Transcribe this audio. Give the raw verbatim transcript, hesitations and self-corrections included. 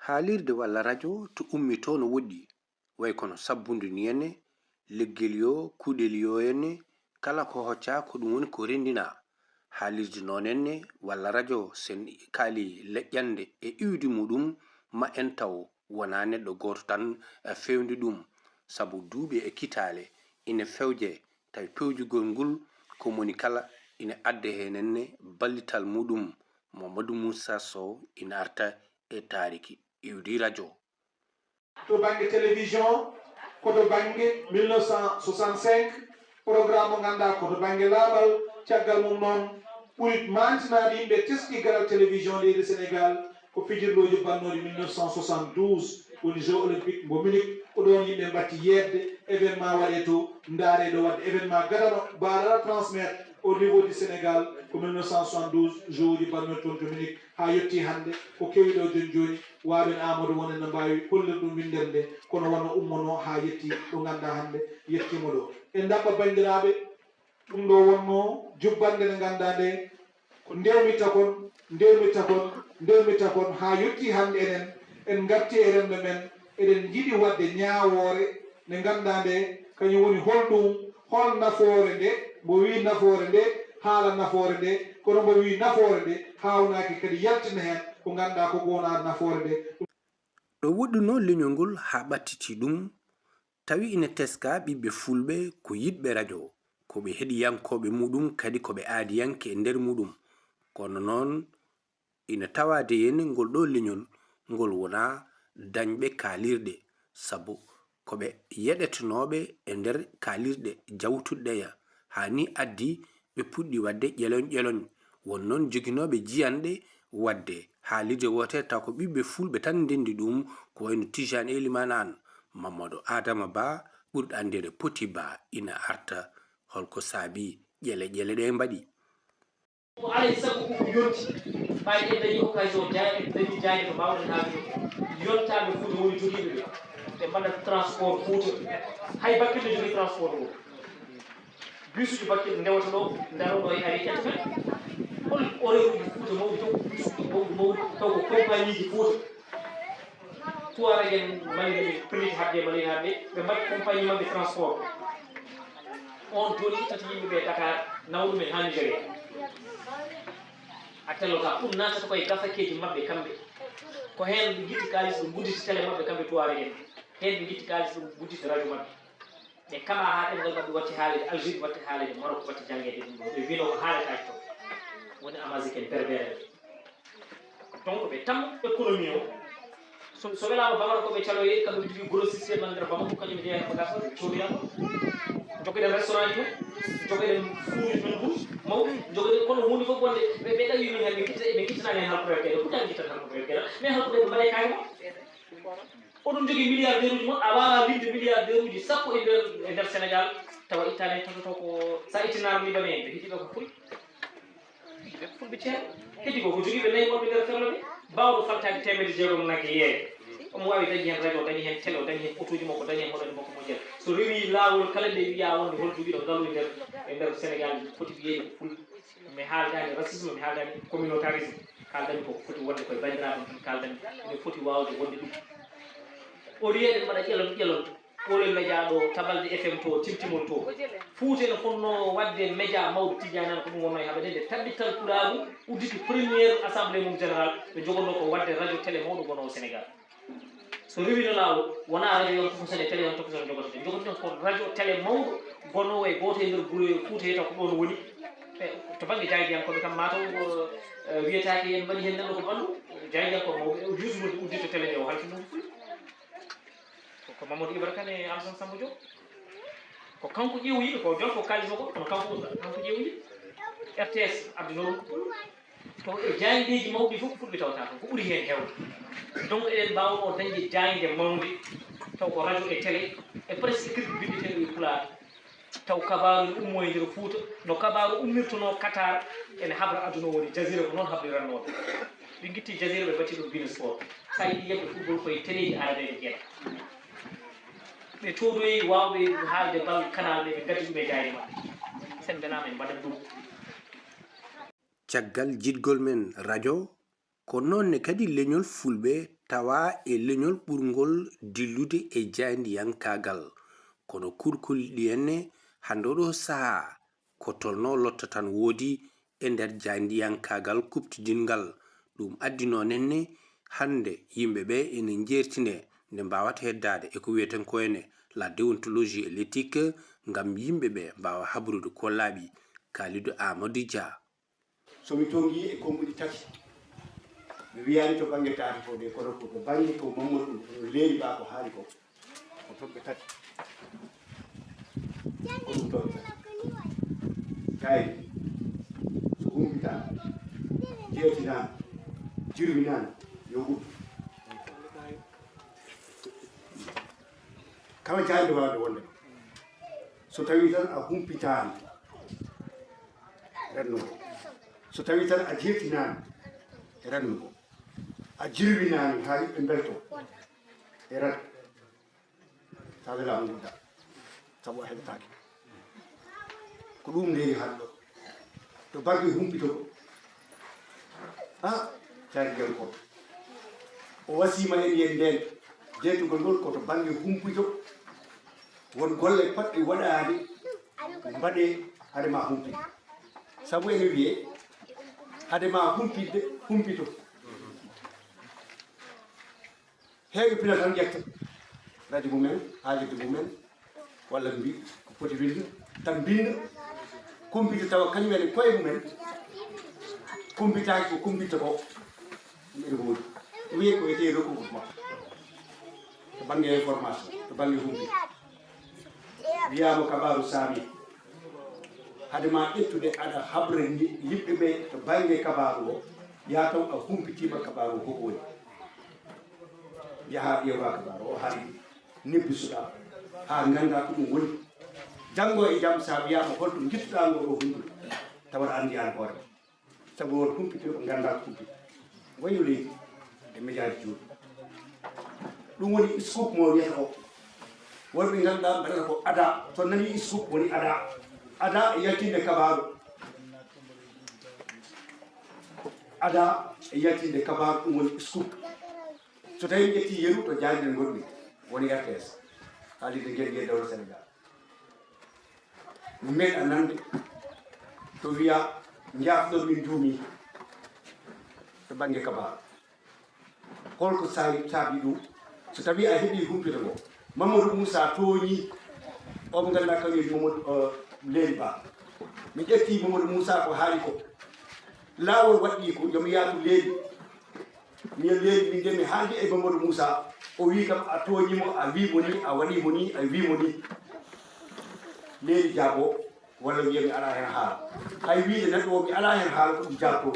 Haalirde walla rajo to ummitoo no woɗɗi, way kono sabbundu ni enne, leggel yoo, kuuɗel yoo enne, kala ko hoccaa ko ɗum woni ko renndinaa. Haalirde noon enne walla rajo sen kaali leƴƴannde e iwdi muɗum ma en taw wonaa neɗɗo gooto tan, eh, fewndi ɗum, sabu duuɓi e kitaale ine fewje, tawi pewjugol ngul ko moni kala ine adda heen enne ballital muɗum. Mamadou Moussa Sow ina arta e taariki iwdi rajo. To bannge télévision, ko to bannge mille neuf cent soixante-cinq, programme mo ngannduɗaa ko to bannge laaɓal. Caggal mum noon, ɓuri maantinaade yimɓe teski garal télévision leydi Sénégal ko fijirlooji bannooɗi mille neuf cent soixante-douze, woni Jeux olympiques mbo Munich. Ko ɗoon yimɓe mbatti yeeɓde, événement waɗee to, ndaaree ɗo waɗde événement gadano, mbaɗaa transmettre au niveau du Sénégal. Ko mille neuf cent soixante-douze, Jeux uji bannooɗi toon to Munich. Haa yettii hannde, ko kewi ɗo jooni jooni, waawen Aamadu won en no mbaawi hollirde ɗum winndere nde, kono wano ummonoo haa yettii ɗo ngannduɗaa hannde yettiima ɗo. En ɗaɓɓa banndiraaɓe, ɗum ɗo wonnoo jubbannde nde ngannduɗaa nde, ko ndewmitta kon, ndewmitta kon, ndewmitta kon, haa yettii hannde enen, en ngartii e renndo men, eɗen njiɗi waɗde ñaawoore nde ngannduɗaa nde, kañum woni holɗum, hol nafoore nde, mbo wii nafoore nde, haala nafoore nde, kono mbo wii nafoore nde, haawnaaki kadi yaltina heen ko ngannduɗaa ko ko wonaa nafoore nde. Ɗo woɗɗunoo leñol ngol haa ɓattitii ɗum, tawi ina teskaa ɓiɓɓe fulɓe ko yiɗɓe rajo, ko ɓe heɗiyankooɓe muɗum kadi ko ɓe aadiyanke e nder muɗum. Kono noon, ina tawaade heen ngol ɗo leñol ngol wonaa dañɓe kaalirɗe, sabu ko ɓe yeɗetenooɓe e nder kaalirɗe jawtuɗeya, haa nii addi ɓe puɗɗi waɗde ƴeloñ ƴeloñ. Won noon joginooɓe jiyanɗe waɗde haalirde wootere taw ko ɓiɓɓe fulɓe tan ndenndi ɗum, ko wayno Tijaan Elimaan Aan, Mammado Aadama Ba ɓurɗo anndeede Poti Ba ina arta holko saabii ƴele ƴele ɗe mbaɗi. Ko alaa e sago ko ko yonti, ɓay en dañi occasion jaaƴe, dañi jaaƴe ko mbaawɗen haalde. Yontaaɓe Fuuta woni jogiiɓe ɓe, ɓe mbaɗa transport Fuuta. Hay Bakel ne jogii transport mum. Bisuuji Bakel ndewata ɗo, ndaro ɗo e ari ƴetta men. Hol horaire uji Fuuta mawɗi taw ko bisuuji mawɗi mawɗi taw ko compagnie ji Fuuta. Tuareg en Mali ɓe pellit haɓde e Mali haɓde ɓe mbaɗi compagnie maɓɓe transport. On jooni ittata yimɓe ɓe Dakar nawa ɗum en haa Nigeria. A tello ka ɗum naatata koye gafakeeji maɓɓe kamɓe. Ko heen ɓe ngitti kaalis ɓe ngudditi télé maɓɓe kamɓe Tuareg en. Heen ɓe ngitti kaalis ɓe ngudditi radio maɓɓe. Ɓe kaɓa haa ɗemngal maɓɓe watti haaleede, Algérie watti haaleede, Maroc watti janngeede ɗum ɗo. Ɓe wino ko haaletaake toon. Woni Amazigh en, Berbère en. Donc ɓe tammu économie o. So so welaama Bamara ko ɓe caloyee kamɓe ɓe jogii grossiste en nder Bamako kañum jeeya ko gasa ɓe cooduyama. Jogoɗen restaurant ji men, jogoɗen fuuji men ɗum mawɗi, jogoɗen kono huunde fof wonde ɓe ɓe ɗawi men heen ɓe gitta ɓe gittanaani heen halkoɓe geɗe, pourquoi ɓe gittata halkoɓe geɗe? Mais halkoɓe ɓe mbaɗe kaari mo. Oɗon jogii milliardaire uji mon, a waawaa limde milliardaire uji sappo e nder e nder Sénégal tawa ittaani heen tototoo ko so a itti naar libanais en ɓe heddii ɓe ko fulɓe. Fulɓe ceer heddi ko ko jogiiɓe nayi wonɓe nder ferlo ɓe baawɗo faltaade teemedde jeegom nagge yeere. Omo waawi dañi heen radio dañi heen télé o dañi heen otuuji makko dañi heen hoɗande makko moƴƴere so rewii laawol kala nde wiyaa wonde hol jogiiɗo ngalu e nder e nder Sénégal foti wiyeede ko fulɓe. Mi haaldaani racisme mi haaldaani communautarisme. Kaaldanmi ko foti wonde koye banndiraaɓe am tan kaaldanmi ene foti waawde wonde ɗum. Au lieu eɗen mbaɗa ƴelon ƴelon. Ɓoole média ɗo tabalde F M to timtimol to. Fuuta ene fotnoo waɗde média mawɗo tijjaani ko ɗum wonnoo e haɓeede nde tabital pulaagu udditi première assemblée mum général ɓe njogotnoo ko waɗde radio télé mawɗo gonoowo Sénégal. So rewiino laawol wonaa radio yon tokosone télé yon tokosone njogoteten njogoten ko radio télé mawɗo gonoowo e gooto e nder gure fuuta taw ko ɗoon woni. To bannge jaayidiyankooɓe kam mataw wiyetaake en mbaɗi heen nanɗo ko ɓanndu jaayidiyankooɓe mawɓe o juusunoɗi udditde télé nde o halfinoo ko fulɓe. Ko Mamadou Ibra Kane e Alassane Samba Diop. Ko kanko ƴeewoyiɗo ko jolko kaalis makko kono kanko kanko ƴeewoyiɗo. R T S addunoo ɗum ko pullo. To e jaayndeeji mawɗi fof ko fulɓe tawata toon ko ɓuri heen heewde. Donc eɗen mbaawno dañde jaaynde mawnde taw ko radio e télé e presse écrite bindetee ɗo e pulaar. Taw kabaaru ene ummoo e nder Fuuta no kabaaru ummirtonoo Qatar ene habra aduna o woni Jazeera ko noon habriratnoo ɗum. Ɓe ngitti Jazeera ɓe mbaɗti ɗum Bein Sport. So a yiɗi yeɓde football koye téléji arabeeɓe jeeɗa. Ɓe coodoyi waawɓe haalde bal canal ɓe ɓe ngaddi ɗum e jaayre maɓɓe. Sen mbenaama en mbaɗat ɗum. Caggal jiɗgol men radio, ko noon ne kadi leñol fulɓe tawa e leñol ɓurngol dillude e jaayndiyankaagal. Kono kurkuli ɗi henne hannde oɗo sahaa ko tolno lotta tan woodi e nder jaayndiyankaagal kuɓtidinngal. Ɗum addino nenne hannde yimɓe ɓe ene njeertine nde mbaawata heddaade e ko wiyeten ko ene la déontologie et l'éthique, ngam yimɓe ɓe mbaawa habrude ko laaɓi. Kalidou Amadou Dia. So mi toŋngii e konnguɗi tati, mi wiyaani to bannge taariikh o de, kono ko to bannge ko Mamadou Leeri Ba ko haali ko, ko toɓɓe tati. Ko ɗum toɓɓe tati. Jaaynde, so humpitaama, jeertinaama, jirwinaama, yo uddu. Kala jaaynde waawde wonde, so tawii tan a humpitaani, renndo ngo. So tawii tan a jeertinaani, renndo ngo. A jirwinaani haa yimɓe mbeltoo, e renndo. Tawa laamu ngudda, sabu a heɓataake. Ko ɗum ndeeri hannde ɗo. To bannge humpito ko, a, jaayndiyankooɓe, o wasiima en yen ndeen, jeeytugol ngol ko to bannge humpito. Won golle potɗe waɗaade, mbaɗee hade ma humpito. Sabu ene wiyee, hade ma humpitde, humpito. Heewɓe pila tan ƴetta rajo mumen, haalirde mumen, walla mbi ko poti winde, tan mbinda, kumpita tawa kañum en e koye mumen, kumpitaaki ko kumpitta ko, ɗum ene woodi. Ɗum wiyee ko wiyetee regroupement, to bannge information, to bannge humpito. Wiyaama kabaaru saami. Hade ma ƴettude aɗa haɓra ni-, yimɓe ɓe to bannge kabaaru o, yaa taw a humpitiima kabaaru o ko woni. Njahaa ƴeewaa kabaaru o haa nebbi suɗaa, haa nganndaa ko ɗum woni. Janngo e jam, so a wiyaama holto ngittuɗaa ngoo ɗoo humpito, tawa aɗa anndi aan hoore ma. Sabu won humpito ko nganndaa ko humpito. Wayo leydi e médiaji jooni. Ɗum woni scoop mo wiyata o. Wonɓe ngannduɗaa mbaɗata ko ada. So nani scoop woni ada. Ada e yaltinde kabaaru. Ada e yaltinde kabaaru ɗum woni scoop. So tawi mi ƴetti yeru to jaaynde ngonmi woni R T S. Haalirde ngel ngel dawla Sénégal. Mi meeɗa nande to wiya njaafɗon min njuumi to bannge kabaaru. Holko saabi, saabi ɗum? So tawi a heɓi humpito ngo, Mamadou Moussa tooñi o mo ngannduɗaa kañum woni Mamadou, eh, Leeri Ba. Mi ƴetti Mamadou Moussa ko haali ko. Laawol waɗɗii ko yo mi yaatu Leeri. Mi yo Leeri min de mi haaldi e Mamadou Moussa. O wii kam a tooñi mo, a wii mo ni, a waɗi mo ni, a wii mo ni. Leeri jaabo walla wiya mi alaa heen haala. Hay wiide neɗɗo o mi alaa heen haala ko ɗum jaabtoo.